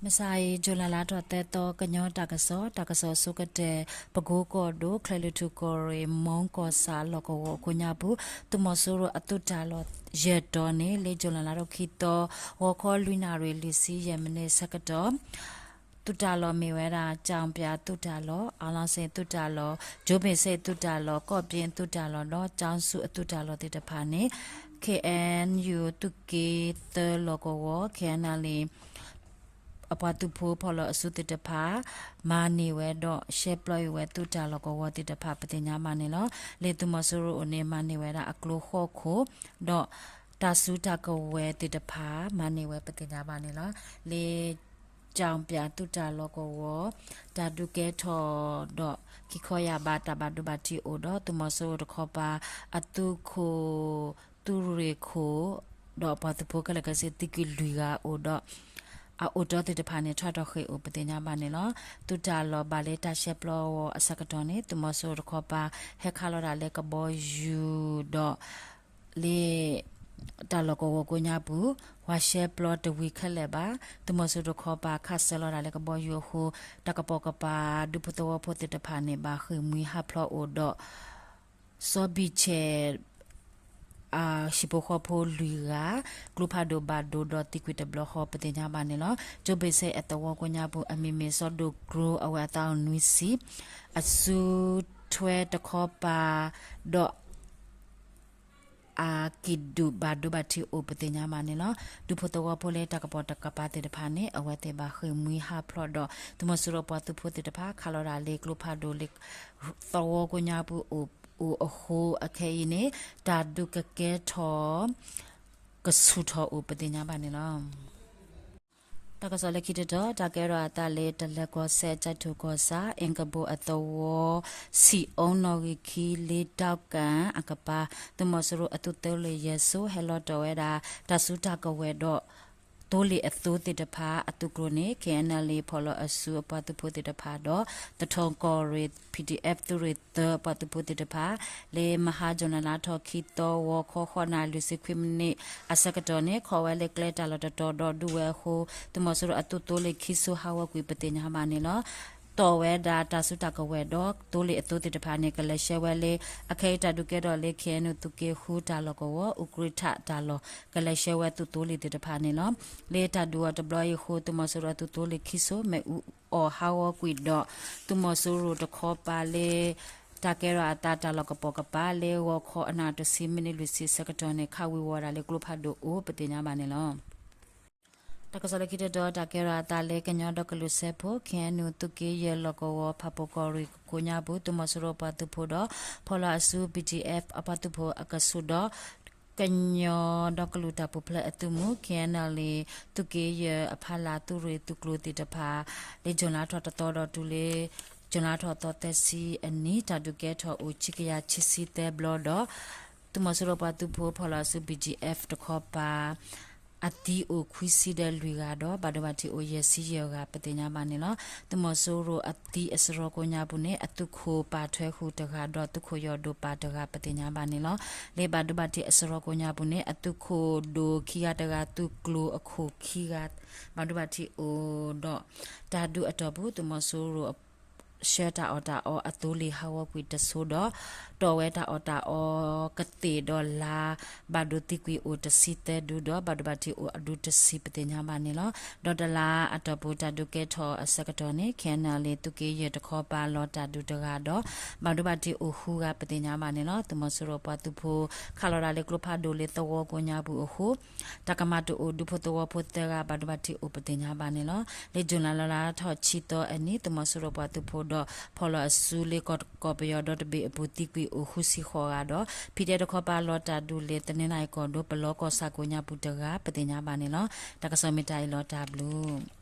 မုၢ်ဆါအံၤ July လါထီၣ်သၢသီ ကညီတၢ်ကစီၣ်, တၢ်ကစီၣ်အဆိကတၢၢ် ပကိကီၢ်ဒိၣ် ချဲးလွံၢ်ထူၣ်ကီၢ်ရ့ၣ် မူကီၢ်ဆၣ်လီၢ်ကဝီၤအကိးညါပူၤ သုးမီၤစိရိၤအသုးတၢ်လီၢ် ယဲၢ်တီၤန့ၣ် လၢ July လါထီၣ်ခံသီ ဂီၤခီလွံၢ်နၣ်ရံၣ်လွံၢ်ဆံယဲၢ်မံးနံးဆၢကတီၢ် သုးတၢ်လီၢ်မ့ၢ်ဝဲဒၣ် ကၠီၣ်ပၠးသုးတၢ်လီၢ်, အီလီၤစ့သုးတၢ်လီၢ်, ကၠိဘ့ၣ်စ့သုးတၢ်လီၢ်, ကီၢ်ပၠ့သုးတၢ်လီၢ် ဒီးကၠီဆူၣ်အသုးတၢ်လီၢ်သ့ၣ်တဖၣ်န့ၣ် ခ့ၣ်အဲၣ်ယူၣ် သုးက့သၢလီၢ်ကဝီၤ ခ့ၣ်အဲၣ်ယူၣ် အပှၤသုးဖိဖီၣ်လီၤအစုသ့ၣ်တဖၣ် မၤန့ၢ်ဝဲဒီး ရှဲပျီအံၤဝဲသုးတၢ်လီၢ်ကဝီၤသ့ၣ်တဖၣ် ပသ့ၣ်ညါဘၣ်န့ၣ်လီၤ. လၢသုးမီၤစိရိၤအအိၣ်န့ၣ် မၤန့ၢ်ဝဲဒၣ်အကျိဃိးခိၣ် ဒီးတၢ်စုတၢ်ကဝဲၤသ့ၣ်တဖၣ် မၤန့ၢ်ဝဲပသ့ၣ်ညါဘၣ်န့ၣ်လီၤ. လၢ ကၠီၣ်ပၠးသုးတၢ်လီၢ်ကဝီၤ တၢ်ဒုးကဲထီၣ်ဒီး ခံခီယၢ်ဘးတၢ်ဘၣ်ဒိဘၣ်ထံးအိၣ်ဒီး သုးမီၤစိရိၤတခီပၤ အသုးခိၣ် သုးရ့ၣ်ခိၣ် ဒီးပှၤသုးဖိခဲလၢာ်ခဲဆ့သံကွံာ်လွံၢ်ဂၤအိၣ်ဒီး အအိၣ်တ့ၢ်သ့ၣ်တဖၣ်န့ၣ် ထွဲထီၣ်ဃ့ၢ်အိၣ်ပသ့ၣ်ညါဘၣ်န့ၣ်လီၤ. သုးတၢ်လီၢ်ဘၣ်လၢတၢ်ရှဲပျီအဂီၢ်အဆၢကတီၢ်န့ၣ် သုးမီၤစိရိၤတခီပၤ ဟဲခးလီၤတၢ်လၢကဘီယူၤဒီး လၢ တၢ်လီၢ်ကဝီၤကိးညါပူၤ ပှၤရှဲပျီတဝံၤခဲလၢာ်ဘၣ်. သုးမီၤစိရိၤတခီပၤ ခးဆၢလီၤတၢ်လၢကဘီယူၤအဃိ တၢ်ကပိာ်ကပၤ ဒူဖိသဝီဖိသ့ၣ်တဖၣ်န့ၣ် ဘၣ်ဃ့ၢ်မှံဟးဖျိးအိၣ်ဒီး စီၤဘံၣ်ဆဲး ဟံၣ်ဖိဃီဖိလွံၢ်ဂၤ ကျိဖးဒိၣ်ဘၣ်ဒိဒီးသံကွံာ်တဘျီဃီ ပသ့ၣ်ညါဘၣ်န့ၣ်လီၤ. ကၠိဘ့ၣ်စ့အသဝီကိးညါပူၤ အမံၤမ့ၢ်စီၤဒိၣ်ကျိ အဝဲအသးအိၣ်နွံဆံ အစုထွဲတခီပၤ ဒီး အကံၣ်ဒုၣ်ဘၣ်ဒိဘၣ်ထံးအိၣ်ပသ့ၣ်ညါဘၣ်န့ၣ်လီၤ. ဒူဖိသဝီဖိလၢတၢ်ကပိာ်တၢ်ကပၤသ့ၣ်တဖၣ်န့ၣ် အဝဲသ့ၣ်ဘၣ်ဃ့ၢ်မှံဟးဖျိးဒီး သုးမီၤစိရိၤပှၤသုးဖိသ့ၣ်တဖၣ် ခးလီၤတၢ်လၢကျိဖးဒိၣ်လၢ သဝီကိးညါပူၤအိၣ်အဃိ အခဲအံၤန့ၣ် တၢ်ဒုးကကဲထီၣ် ကဆူၣ်ထီၣ်အိၣ်ပသ့ၣ်ညါဘၣ်န့ၣ်လီၤ. တၢ်ကစီၣ်လၢခံတတီၤ တၢ်ကဲထီၣ်အသးလၢ တလၢၤကီၢ်စဲၣ် ကၠဲးထူၣ်ကီၢ်ဆၣ် အ့ၣ်ကဘိၣ်အသဝီ ဆံးအူနီၣ်ဂံၢ်ခံ လၢတီကၣ်အကပၤ သုးမီၤစိရိၤအသုးသၢလၢာ်ယဲၢ်စိၤ ဟဲလီၤတီၢ်ဝဲဒၣ် တၢ်စုတၢ်ကဝဲၤဒီး သိလ့ၣ်အသိသ့ၣ်တဖၣ်အသုးကျိၤန့ၣ် ခ့ၣ်အဲၣ်ယူၣ် ဖီၣ်လီၤအစုအပှၤသုးဖိသ့ၣ်တဖၣ်ဒီး သထီကီၢ်ရ့ၣ် ပံၣ်ဒံၣ်အဲၣ် သုးရ့ၣ်သၢအပှၤသုးဖိသ့ၣ်တဖၣ် လၢမဟါ ကၠူၤလဲလါထီၣ်ခံသီ ဂီၤခီဃိးနၣ်ရံၣ်လွံၢ်ဆံခွံမံးနံးအဆၢကတီၢ်န့ၣ် ခိးဝဲလၢကျဲတၢ်လီၢ်တတီၤဒီးဒုးဝဲအဃိ သုးမီၤစိရိၤအသုးသိလ့ၣ်ခံစိၤဟးဂီၤကွံာ်ပသ့ၣ်ညါဘၣ်န့ၣ်လီၤ. တီၢ်ဝဲဒၣ်တၢ်စုတၢ်ကဝဲၤဒီးသိလ့ၣ်အသိသ့ၣ်တဖၣ်န့ၣ် ကလဲၤဆှၢဝဲလၢ အခဲအံၤတၢ်ဒုးကဲထီၣ်လၢ ခ့ၣ်အဲၣ်ယူၣ် သုးက့ဃုတၢ်လီၢ်ကဝီၤ အူကြ့ထၣ်တၢ်လီၢ် ကလဲၤဆှၢဝဲသုးသိလ့ၣ်သ့ၣ်တဖၣ်န့ၣ်လီၤ. လၢတၢ်ဒုးအီၤတဘျီအံၤအဃိ သုးမီၤစိရိၤအသုးသိလ့ၣ်ခံစိၤ မ့ၣ်အူအီၣ်ဟးဂီၤကွံာ်ဒီး သုးမီၤစိရိၤတခီပၤလၢ တၢ်ကဲထီၣ်အသးတၢ်လီၢ်ကပိာ်ကပၤလၢဂီၤခီအနၣ်တဆံမံးနံးလွံၢ်ဆံဆၢကတီၢ်န့ၣ် ခးဝံၤဝီၤဒၣ်လၢကျိဖးဒိၣ်အိၣ်ပသ့ၣ်ညါဘၣ်န့ၣ်လီၤ. တၢ်ကစီၣ်လၢခံတတီၤ တၢ်ကဲထီၣ်အသးလၢကညီဒီကလုာ်စၢဖှိၣ် ခ့ၣ်အဲၣ်ယူၣ် သုးက့ယဲၢ်လီၢ်ကဝီၤ ဖၣ်ပူၤကီၢ်ရ့ၣ်ကိးညါပူၤ သုးမီၤစိရိၤပှၤသုးဖိဒီး ဖီၣ်လီၤအစု ပံၣ်ဒံၣ်အဲၣ် အပှၤသုးဖိအကဆူးဒီး ကညီဒီကလုာ်တၢ်ပူၤဖျဲးအသုးမုၢ် ခ့ၣ်အဲၣ်ယူၣ် သုးက့ယဲၢ်အဖီလာ်သုးရ့ၣ်သုးကျိၤသ့ၣ်တဖၣ် လၢကၠူၤလဲလါထီၣ်တသီဒီးတုၤလၢ ကၠူၤလဲလါထီၣ်သီသၢဆံအနံၤ တၢ်ဒုးကဲထီၣ်အိၣ်ခံကယၤခံဆံသၢဘျီဒီး သုးမီၤစိရိၤပှၤသုးဖိဖီၣ်လီၤအစု ပံၣ်ဒံၣ်အဲၣ် တခီပၤ အသံအိၣ်ခွံဆံဒီးလွံၢ်ဂၤဒီး ဘၣ်ဒိဘၣ်ထံးအိၣ်ယဲၢ်ဆံယဲၢ်ဂၤပသ့ၣ်ညါဘၣ်န့ၣ်လီၤ. သုးမီၤစိရိၤအသံအစရီကိးညါပူၤန့ၣ် အသုးခိၣ်ပာ်ထွဲဃုာ်တဂၤဒီးသုးခိၣ်ယီၢ်ဒိၣ်ပာ်တဂၤပသ့ၣ်ညါဘၣ်န့ၣ်လီၤ. လၢဘၣ်ဒိဘၣ်ထံးအစရီကိးညါပူၤန့ၣ် အသုးခိၣ်ဒိၣ်ခံဂၤတဂၤ သုးကျိၤအခိၣ်ခံဂၤ ဘၣ်ဒိဘၣ်ထံးအိၣ်ဒီး တၢ်ဒုးအတီၢ်ပူၤ သုးမီၤစိရိၤ ဆှၢတၢ်အီၣ်တၢ်အီအသိလ့ၣ်ဟးဂီၤကွံာ်တစိၤဒီး တီၢ်ဝဲတၢ်အီၣ်တၢ်အီကသ့ၣ်ဒီးလါ ဘၣ်ဒိသံကွံာ်အိၣ်တဆံသၢဒုဒီး ဘၣ်ဒိဘၣ်ထံးအိၣ်အဒုတဆံပသ့ၣ်ညါဘၣ်န့ၣ်လီၤ. ဒီးတလါအတီၢ်ပူၤ တၢ်ဒုးကဲထီၣ်အဆၢကတီၢ်န့ၣ် ခ့ၣ်အဲၣ်ယူၣ် သုးက့ယဲၢ်တခီပၤလီၤတၢ်ဒုးတဂၤဒီး ဘၣ်ဒိဘၣ်ထံးအိၣ်ဃုဂၤပသ့ၣ်ညါဘၣ်န့ၣ်လီၤ. သုးမီၤစိရိၤပှၤသုးဖိ ခးလီၤတၢ်လၢကျိဖးဒိၣ်လၢသဝီကိးညါပူၤအဃိ တၢ်ကမၤတအိၣ် ဒူဖိသဝီဖိသၢဂၤ ဘၣ်ဒိဘၣ်ထံးအိၣ်ပသ့ၣ်ညါဘၣ်န့ၣ်လီၤ. လၢကၠူၤလဲလါထီၣ်ခံသီအနံၤ သုးမီၤစိရိၤပှၤသုးဖိဒီး ဖီၣ်လီၤအစုလၢကီၢ်ကီၢ်ပယီၤဒီတဘ့ၣ်အပူၤသံကွံာ်အိၣ်ဃုဆံဃိးဂၤဒီး ဖံးဒဲးတခီပၤလီၤတၢ်ဒုးလၢ တနီသရံၣ်ကီၢ်ဒိၣ် ပလီကီၢ်ဆၣ်ကိးညါပူၤတဂၤ ပသ့ၣ်ညါဘၣ်န့ၣ်လီၤ. တၢ်ကစီၣ်မ့ၢ်တၢ်အံၤလီၤတၢ်ဘျုး